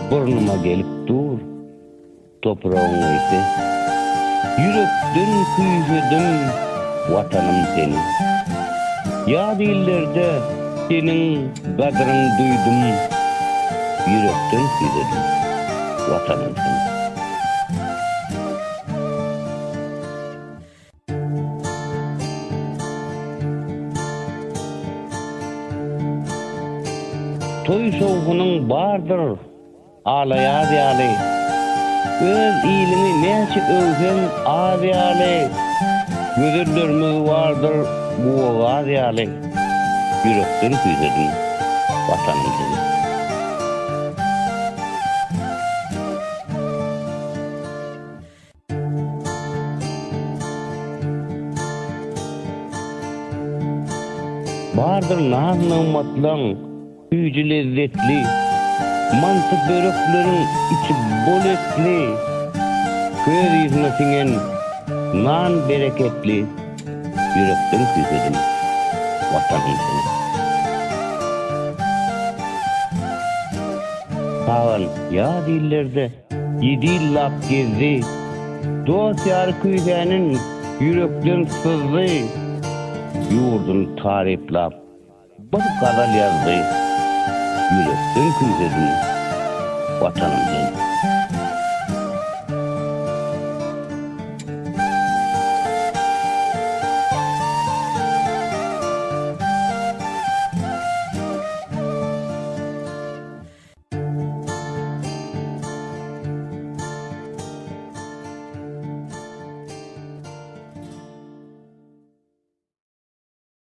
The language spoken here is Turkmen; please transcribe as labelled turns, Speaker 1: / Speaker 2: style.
Speaker 1: Burnuma gelip dur topragyň ysy. Ýürekden küýsedim Watanym seni. Ýat illerde seniň gadryň duýdum. Ýürekden küýsedim Watanym seni. Toý şowhunyň bardyr alaýaz ýaly, Öz iliňi näçe öwseň az ýaly, Gözellerimiz bardyr guba-gaz ýaly, Ýürekden küýsedim Watanym seni. Bardyr naz-nygmatlaň süýji lezzetli, Manty börekleriň içi bol etli, Köz yzyna siňen nan bereketli, Ýürekden küýsedim, Watanym seni. Tagan ýaz illerde Ýedi ýyllap gezdi. Dost-ýary küýsänin ýürekden syzdy. Ýurduny taryplap bir gazal ýazdy. Ýürekden küýsedim Watanym seni.